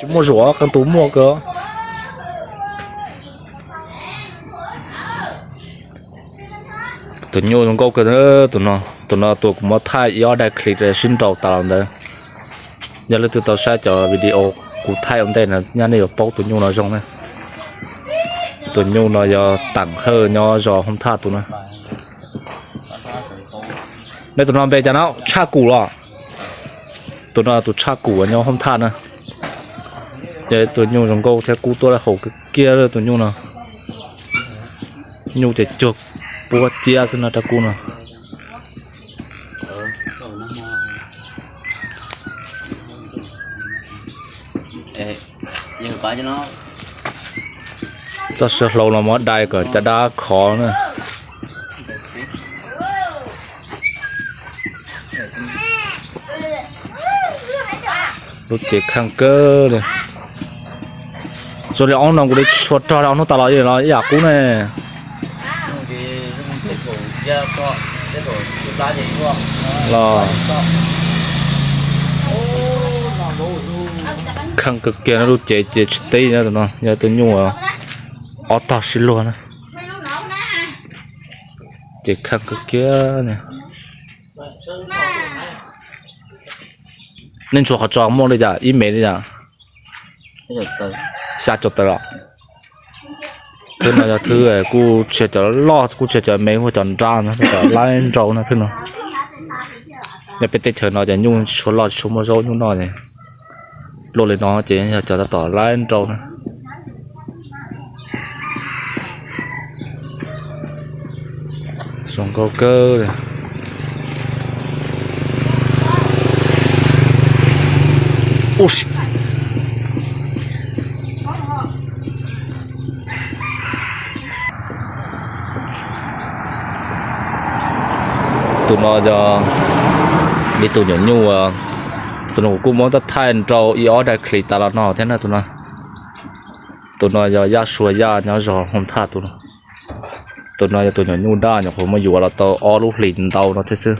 Tsis muaj zuam, qee tus muaj kawg. Tus nyuj zoo nkauj kawg, tus no, tus no tus kuv muab thaij ib ob daim clip sib nraus tas los ntawd. Yog leej twg tau saib cov video kuv thaij ua ntej no nyaj nej yuav paub tus nyuj no zoo ne. Tus nyuj no yog Tam Hawj nyob zos Hoob Thaj tus na. Nej tus no npe cas no, Tshaj Kum los? Tus no tus Tshaj Kum nyob Hoob Thaj na. Yog tus nyuj zoo nkauj thiab kub tuaj dab qhuas kiag tus nyuj no. Nyuj ces cuag puab ciab xwb no rab kub no. Txoj sia hlau los muab dai kom caj dab khov na. Lub cev kheej kawg li. Zoo li ob hnub no kuv li tsis tshua rog li, ob hnub tas los los ib yam qub ne. Los kheej kawg kiag no, lub cev ces tsis tib na, tus no yog tus nyuj ob tog sib luag na. Ces kheej kawg kiag. Nej ntshua qhov tso muaj li cas, ib mev li cas? Xya caum tawm los. Thwb no yog thwb kuj tsis yog cov loj, kuj tsis yog cov me, kuj cov nrab no, cov laib nrau no thwb no. Yog peb teb chaws no ces nyuj tsis tshua loj, tsis tshua muaj zaub nyuj noj. Luaj li no ces yog cov tab tom laib nrau na. Zoo nkauj kawg li. Tus no yog ib tug nyuam nyuj, tus no kuv kuj muab thaij nrau ib ob daim clip tas los no thiab na tus no. Tus no yog Yaj Sua Yaj nyob zos Hoob Thaj tus no. Tus no yog tus nyuam nyuj daj nyuam qhuav muab yuav los tau ob lub hlis ntau no thiab xwb.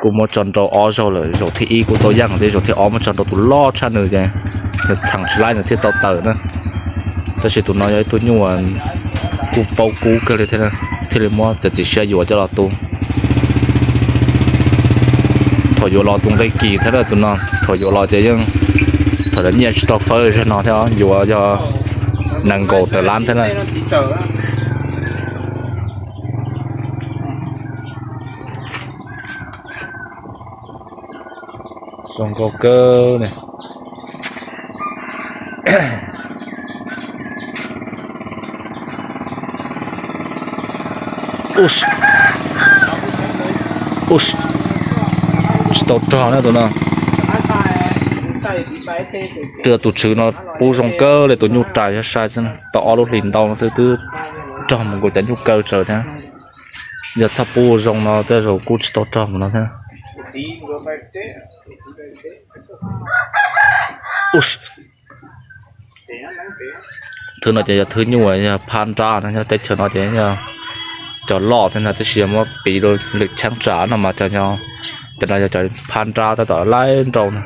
Kuj muab tso nrau ob zaug lawm, zaum thib ib kuj tau yaj thiab, zaum thib ob muab tso nrau tus loj tshaj nws ces nws txheem tsis laib nws thiaj tau tawm na. Tab sis tus no yog ib tug nyuj kuj paub kub kawg li thiab, thiaj li muab txiav txim siab yuav coj los tu. Thaum yuav los tus nqi kis thiab tus no, thaum yuav los ces yeej thaum lawv nyiaj tsis tau fawb zog no thiab, yuav yog nees nkaum tawm lab thiab na. Zoo nkauj kawg li. Tsis tau rog na tus no. Twb yog tus tswv no pub zoo kawg li, tus nyuj rais yog sai xwb, tau ob lub hlis ntau no xwb twb rog mus nkaus cov nyuj kaw tsaws thiab. Yog txhob pub zoo no tej zaum kuj tsis tau rog mus no thiab. Thwb no ces yog thwb nyuj uas yog phab nrab no, nyob teb chaws no ces yog cov loj thiab no, tab sis yog muab piv rau lwm cheeb tsam no mas cov, cov no yog cov phab nrab tab tom laib nrau no.